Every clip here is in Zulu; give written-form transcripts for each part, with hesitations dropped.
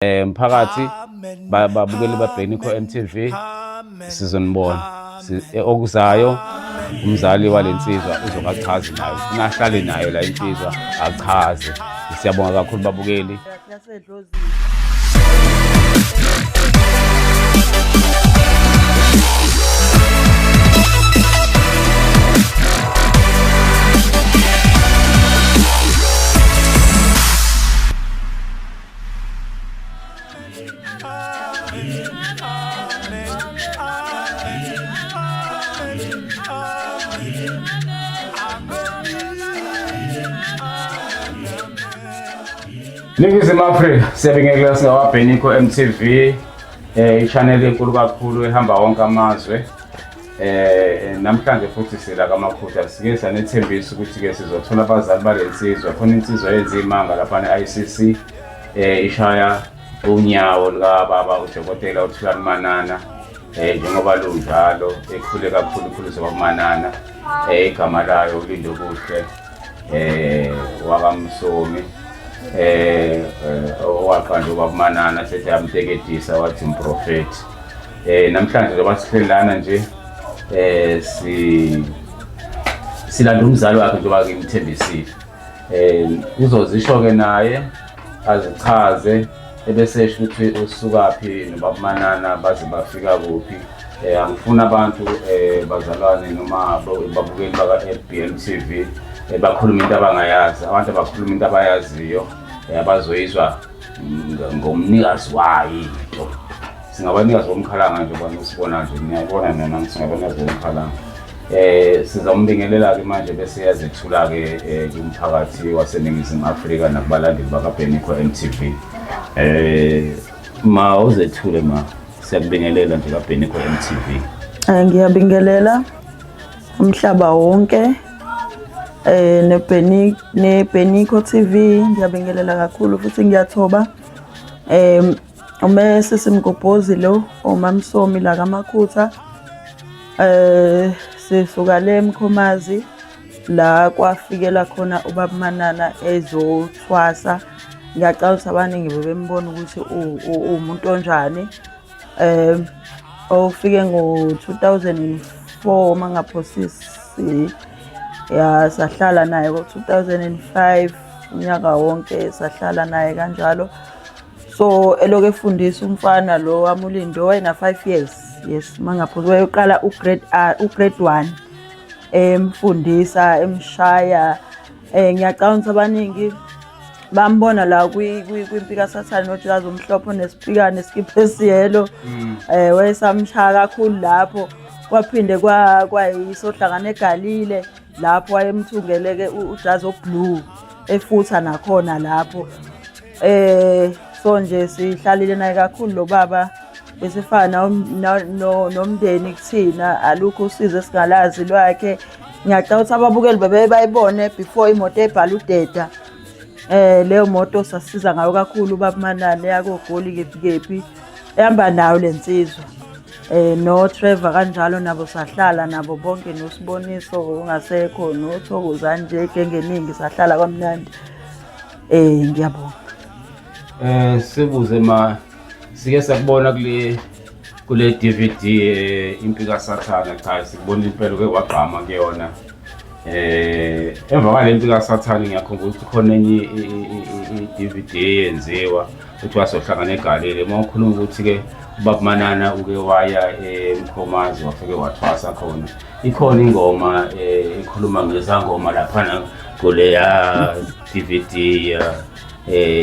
Mphakathi, babukeli baBhenikho MTV, sizonibona okuzayo. Umzali walensizwa uzokachazi nayo, ufuna ahlale nayo la insizwa achaze. Siyabonga kakhulu babukeli. Ningizimu Afrika, siyabingelela singawabhenikho MTV, i-channel enkulu kakhulu ehamba wonke amazwe. Namhlanje futhi sila kaMakhutha, sike sanethembisa ukuthi ke sizothola abazali balensizwa. Khona insizwa yenza imanga lapha ne-ICC, ishaya unyawo lika baba uDokotela uThulani Manana, njengoba lunjalo ekhule kakhulu ikhuliswa kwaManana. Igama layo uLindokuhle wakaMsomi, owaqanjwa kwaManana sethi yamteketisa wathi umprofeti. Namhlanje njengoba sihleli lana nje, silanda umzali wakhe njengoba ngimthembisile. Uzozisho ke naye azichaze, ebese esho ukuthi usukaphi nobaba Manana baze bafika kuphi. Angifuni abantu, bazalwane noma babukeli baka FBM TV, bakhuluma into abangayazi. Abantu abakhuluma into abayaziyo, abazoyizwa ngomnikazi wayo into. Singabanikazi bomkhalanga nje, bona usibona nje, ngiyabona noma singabanikazi bomkhalanga. Sizombingelela ke manje bese yazethula ke kumphakathi waseNingizimu Afrika nakubalandeli bakaBhenikho MTV. Ma uzethule ma, siyakubingelela nje kaBhenikho MTV. Ngiyabingelela umhlaba wonke, neBhenikho TV, ngiyabingelela kakhulu futhi ngiyathoba. Umesisi Mgobhozi lo oMamsomi la kaMakhutha, sisuka le Mkhomazi la kwafikela khona ubaba Manana ezothwasa. Ngiyacabanga ukuthi abaningi bebembona ukuthi uwumuntu onjani. Ofike ngo-2004 mangaphosisi, ya, sahlala naye ngo-2005 unyaka wonke, sahlala naye kanjalo. So elokhu efundisa umfana lo wami uLindo, wayena 5 years, yes, mangaphosi wayeqala ugrade R, ugrade 1, emfundisa emshaya. Ngiyacabanga ukuthi abaningi bambona la kwimpi kaSathane noJazi omhlophe nesipikane nesikipha esiyelo. Wayesamshaya kakhulu lapho. Kwaphinde kwayisohlangana eGalile lapho wayemthungeleke ujazi oblue efutha nakhona lapho. So nje sihlalile naye kakhulu lo baba, besifana nomndeni kuthina, alukho usizo esingalazi lwakhe. Ngiyacela ukuthi ababukeli bebe bayibone before imoto ebhala udeda. Leyo moto sasiza ngayo kakhulu ubaba Manana yakoGoli kephi kephi, ehamba nayo lensizwa. No Trevor kanjalo nabo sahlala nabo bonke, noSiboniso ungasekho, noThokozani nje igenge eningi sahlala kwamnandi. Ngiyabonga. Sibuze ma, sike sakubona kule DVD, impi kaSathana. Cha, sikubona impela uke wagqama kuyona. Emva kwale mpi kaSathana ngiyakhumbula ukuthi khona enye i-DVD eyenziwa ukuthi wasohlangana eGalile. Uma ukhuluma ukuthi ke ubaba Manana uke waya eMkhomazi wafike wathwasa khona, ikhona ingoma ekhuluma ngezangoma laphana kuleya DVD ya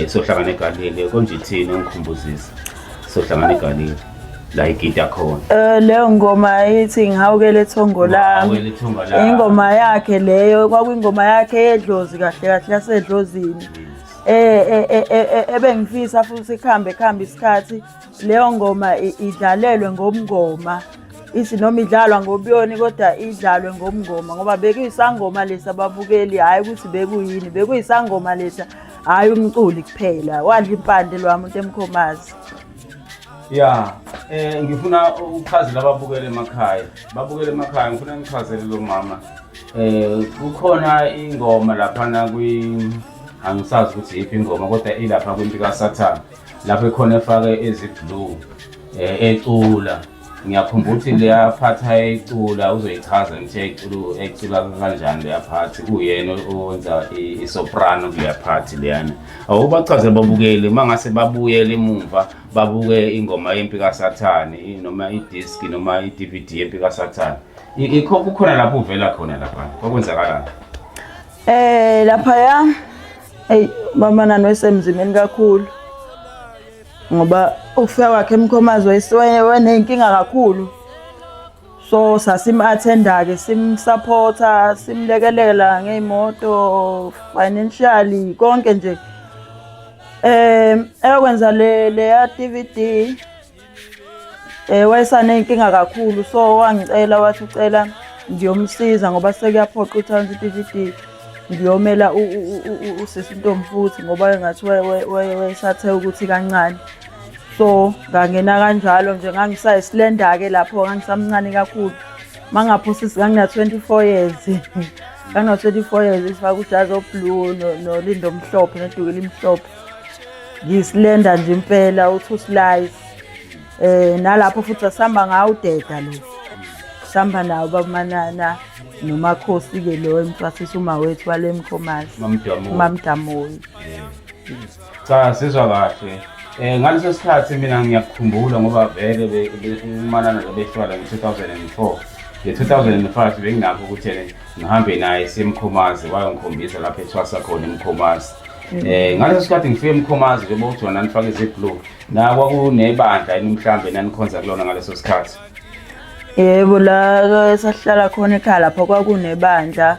sohlangana eGalile. Konje ithini, ungikhumbuzise sohlangana eGalile la igida khona? Leyo ngoma ithi ngihawukele ethongo lami. Ngihawukele ithongo lami. Ingoma yakhe leyo, kwakuyingoma yakhe yedlozi kahle kahle yasedlozini. Ebengifisa futhi kuhambe kuhambe isikhathi leyo ngoma idlalelwe ngomngoma, ithi noma idlalwa ngobuyoni kodwa idlalwe ngomngoma, ngoba bekuyisangoma lesa ababukeli, hhayi ukuthi bekuyini, bekuyisangoma lesa, hhayi umculi kuphela. Wadla impande lwami umuntu eMkhomazi. Ya, ngifuna ukuchazela ababukele emakhaya. Babukele emakhaya, ngifuna ngichazele lo mama. Kukhona ingoma laphana kwi, angisazi ukuthi yiphi ingoma kodwa ilapha kwimpi kaSathane. Lapho ekhona efake ezi-blue ecula. Ngiyakhumbula ukuthi leya part ayicula uzoyichaza ngithi ayicula ecula kanjani leya part, kuyena owenza i-soprano kuleya part leyana. Awubachazele babukeli uma ngase babuyele emumva babuke ingoma yempi kaSathane noma i-disc noma i-DVD yempi kaSathane. Ikho kukhona lapho uvela khona lapha. Kwakwenzakalani? Laphaya hey mama nani wayesemzimeni kakhulu ngoba ukufika kwakhe eMkhomazi wayeney'nkinga kakhulu, so sasim-attenda-ke, simsupporta, simlekelela ngey'moto, financially, konke nje. Eyokwenza le leya DVD wayesaney'nkinga kakhulu, so wangicela wathi ucela ngiyomsiza ngoba sekuyaphoqa ukuthi ayenze i-DVD, ngiyomela usisi Ntombi futhi ngoba engathi wayesathe ukuthi kancane. So ngangena kanjalo nje, ngangisayisilenda-ke lapho, ngangisamncane kakhulu. Uma ngingaphosisi ngangina-24 years. Ngangina-24 years ngifake ujazi o-blue nolindo omhlophe neduku elimhlophe. Ngiyisilenda nje impela u-two slice. Nalapho futhi sasihamba ngawo udeda lo. Sihamba nawo baba Manana nomakhosi-ke lo emthwasisa uma wethu wale Mkhomazi. Mamdamoyi. Mamdamoyi. Cha, sizwa kahle. Ngaleso sikhathi mina ngiyakukhumbula ngoba vele uManana behlwala ngo-2004. Nge-2005 benginakho ukuthi ene ngihambe naye siye eMkhomazi, wayongikhombisa lapho ethwasa khona eMkhomazi. Ngaleso sikhathi ngifike eMkhomazi njengoba uthi wena nifake izi-blue. Na kwakunebandla yini mhlambe nanikhonza kulona ngaleso sikhathi? Yebo, la sasihlala khona ekhaya lapho kwakunebandla.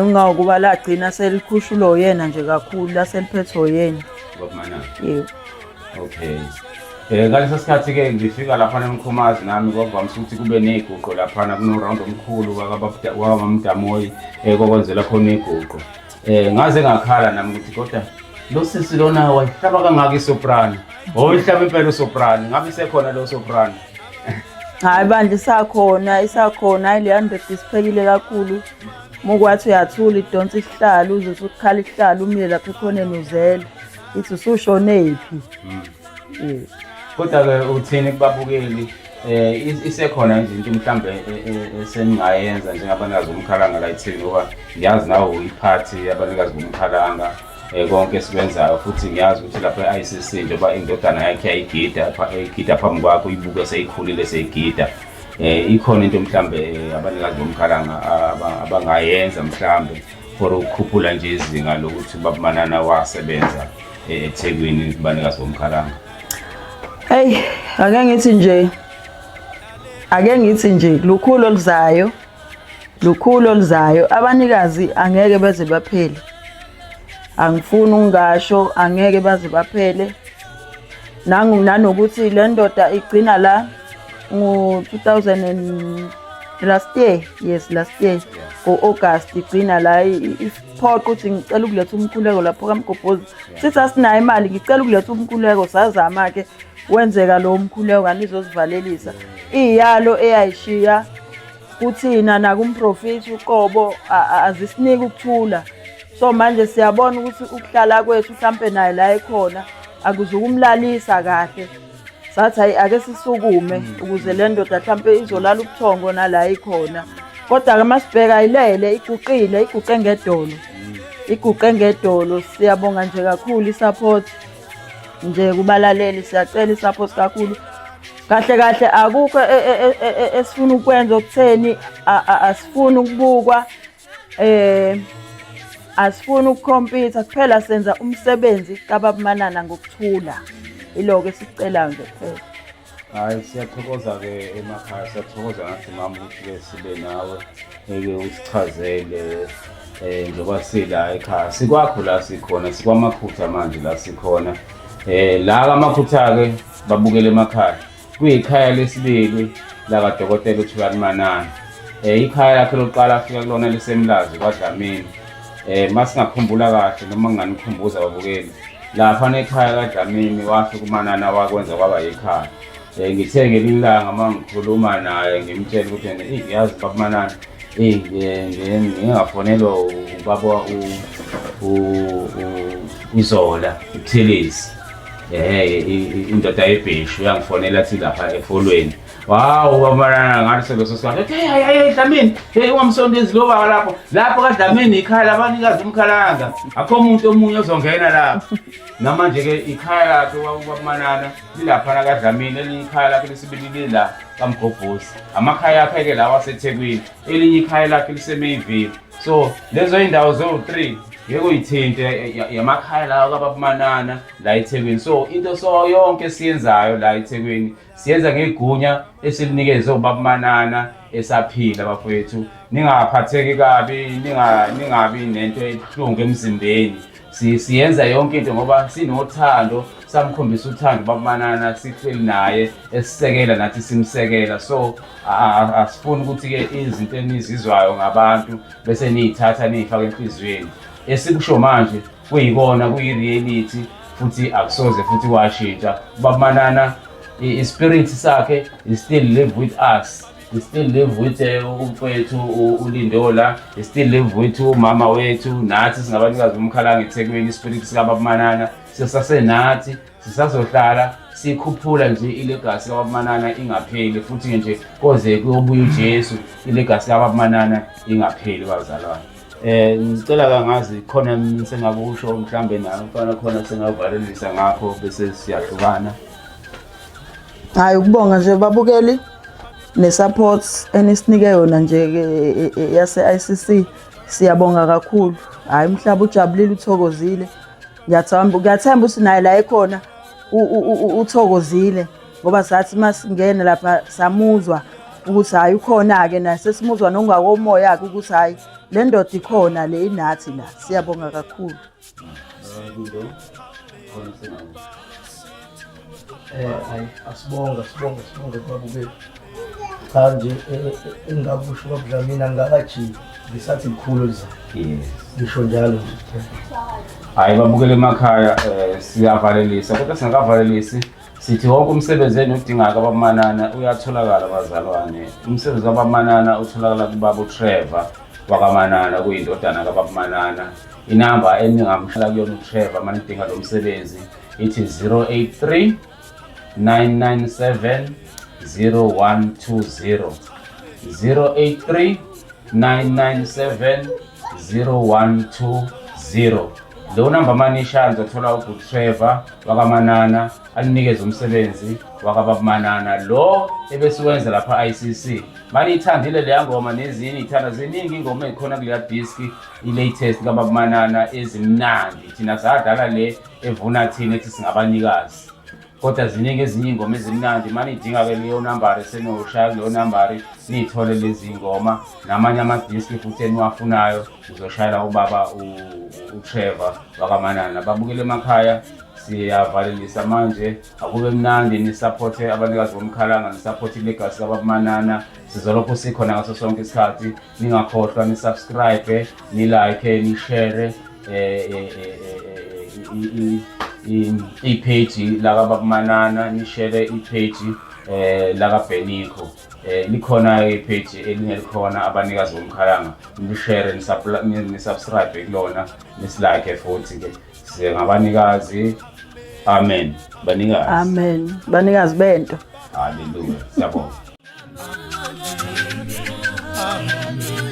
Ungakuba lagcina selikhushulwa uyena nje kakhulu, laseliphethwe uyena. Baba Manana. Yebo. Okay. Ngaleso sikhathi ke ngifika lapha eMkhomazi nami kwakuvamisa ukuthi kube neziguqo laphana, kuno round omkhulu wakaMdamoyi kokwenzela khona iguqo. Ngaze ngakhala nami ukuthi kodwa lo sisi lona wayihlaba kangaka isoprano. Oyihlaba impela usoprano. Ngabe isekhona lo soprano? Hayi bandla, isakhona, isakhona. Hayi, leya ndoda isiphekile kakhulu. Mukwathi uyathula idonsa isihlalo, uze usukhala isihlalo umile lapha ekhoneni uzele. Ithi usushone phi? Kodwa ke uthini kubabukeli, isekhona nje into mhlambe eseningayenza njengabanikazi bomkhalanga la eThekwini, ngoba ngiyazi nawe uyiphathi yabanikazi bomkhalanga, konke esikwenzayo, futhi ngiyazi ukuthi lapha e-ICC njengoba indodana yakhe yayigida igida phambi kwakho, uyibuke seyikhulile seyigida, ikhona into mhlambe abanikazi bomkhalanga abangayenza mhlambe for ukukhuphula nje izinga lokuthi Baba Manana wasebenza eThekwini kubanikazi bomkhalanga? Hey, ake ngithi nje, ake ngithi nje lukhulu oluzayo, lukhulu oluzayo. Abanikazi angeke baze baphele. Angifuni ukungasho, angeke baze baphele. Nangu nanokuthi le ndoda igcina la ngo-2000 and last year, yes, last year ngo-August igcina la, iphoqa ukuthi ngicela ukuletha umkhuleko lapho kaMgobhozi. Sithi asinayo imali, ngicela ukuletha umkhuleko. Sazama-ke, wenzeka lowo mkhuleko kanti izozivalelisa. Iyalo eyayishiya kuthina nakumprofethi uqobo azisiniki ukuthula. So manje siyabona ukuthi ukuhlala kwethu mhlampe naye la ekhona akuzukumlalisa kahle. Sathi hayi, ake sisukume ukuze le ndoda mhlampe izolala ubuthongo nala ikhona. Kodwa-ke masibheka ayilele, iguqile, iguqe ngedolo, iguqe ngedolo. Siyabonga nje kakhulu i-support nje kubalaleli, siyacela i-support kakhulu. Kahle kahle akukho esifuna ukwenza okutheni, asifuni ukubukwa, asifuni ukukhompyutha kuphela, senza umsebenzi kaBaba Manana ngokuthula. Iloko esikucelayo nje kuphela. Hayi, siyathokoza-ke emakhaya, siyathokoza ngathi mama ukuthi-ke sibe nawe eke usichazele, njengoba sila ekhaya sikwakho la sikhona, sikwamakhutha manje la sikhona, la kamakhutha-ke babukele emakhaya, kuyikhaya lesibili lakadokotela uThulani Manana. Ikhaya lakhe lokuqala afika kulona liseMlazi kwaDlamini. Masingakhumbula kahle noma nginganikhumbuza babukeli, lapha ekhaya kaDlamini wafika uManana wakwenza kwaba yikhaya. Ngithe ngelinye ilanga uma ngikhuluma naye ngimtshela ukuthi eyi yazi baba Manana, eyi ngingafonelwa ubaba uZola uButhelezi. Ehhe indoda yebheshu uyangifonela athi lapha efolweni. Wow, babalana ngathi leso sikhathi. Hey hey hey Dlamini, hey ungamsondezi lo baba lapho. Lapho kaDlamini ikhaya labanikazi umkhalanga. Akho umuntu omunye ozongena lapho. Namanje ke ikhaya lakhe wakumanana lilaphana kaDlamini, elinye ikhaya lakhe lesibili lila kaMgobhozi. Amakhaya akhe ke lawa aseThekwini, elinye ikhaya lakhe liseMayville. So lezo indawo zo-3 ngeke uyithinte yamakhaya lawa kababumanana la eThekwini. So into so yonke esiyenzayo la eThekwini siyenza ngegunya esilinikeze ubabumanana esaphila bafowethu. Ningaphatheki kabi, ningabi nento ebuhlungu emzimbeni. Siyenza yonke into ngoba sinothando, samkhombisa uthando babumanana, sihleli naye esisekela nathi simsekela. So asifuni ukuthi-ke izinto enizizwayo ngabantu bese niyithatha niyifaka enhliziyweni. Esikusho manje kuyikona kuyi-reality futhi akusoze futhi kwashintsha. Babumanana i-spirit sakhe is still live with us. We still live with umfowethu uLindola, we still live with umama wethu, nathi singabanikazi bomkhalanga eThekwini, ispirit sikababumanana sisasenathi, sisazohlala sikhuphula nje ilegasi kababumanana ingapheli, futhi nje koze kuyobuya uJesu ilegasi kababumanana ingapheli bazalwane. Ngicela kangazi khona sengakusho mhlambe nawe mfana khona sengavalelisa ngakho bese siyahlukana. Hayi ukubonga nje babukeli ne-support enisinike yona nje yase-ICC, siyabonga kakhulu. Hhayi umhlaba ujabulile uthokozile. Ngiyathemba ngiyathemba ukuthi naye la ekhona uthokozile ngoba sathi masingena lapha samuzwa ukuthi hhayi ukhona-ke naye sesimuzwa nokungakomoya-ke ukuthi hhayi le ndoda ikhona le inathi la. Siyabonga kakhulu. Hayi asibonga sibonga sibonge kubabukeli. Cha nje engingakusho kwaBudlamini angikakajiki ngisathi likhulu elizayo. Yes. Ngisho njalo nje. Hayi babukele emakhaya siyavalelisa kodwa singakavalelisi sithi wonke umsebenzi enodingaka abamanana uyatholakala bazalwane. Umsebenzi wabamanana utholakala kubaba uTrevor wakaManana kuyindodana kababumanana. Inamba eningamshala kuyona uTrevor uma nidinga lo msebenzi ithi 083 997 0120 083 997 0120. Leyo namba manishaya nizothola uTrevor wakaManana alinikeze umsebenzi wakababumanana lo ebesiwenza lapha ICC. Maniyithandile leya ngoma nezinye iy'thanda ziningi ingoma ey'khona kuleya diski i-latest kababumanana ezimnandi. Thina sadlala le evuna thina ethi singabanikazi, kodwa ziningi ezinye iy'ngoma ezimnandi. Manidinga-ke leyo nambari senoshaya kuleyo nambari niyithole lezi ngoma namanye amadiski futhi eniwafunayo uzoshayela ubaba uTrevor wakaManana. Babukele emakhaya siyavalelisa manje, akube mnandi, nisaphothe abanikazi bomkhalanga, nisaphothe ilegasi kababumanana. Sizolokhu sikhona ngaso sonke isikhathi. Ningakhohlwa nisubscribe, nilike, nishare ipage lakababumanana, nishere ipage lakaBeniko. Likhona ipage elingelikhona abanikazi bomkhalanga, nishere nisubscribe kulona, nisilike futhi ke singabanikazi. Amen. Banikazi. Amen. Banikazi bento. Haleluya. Siyabonga. Amen.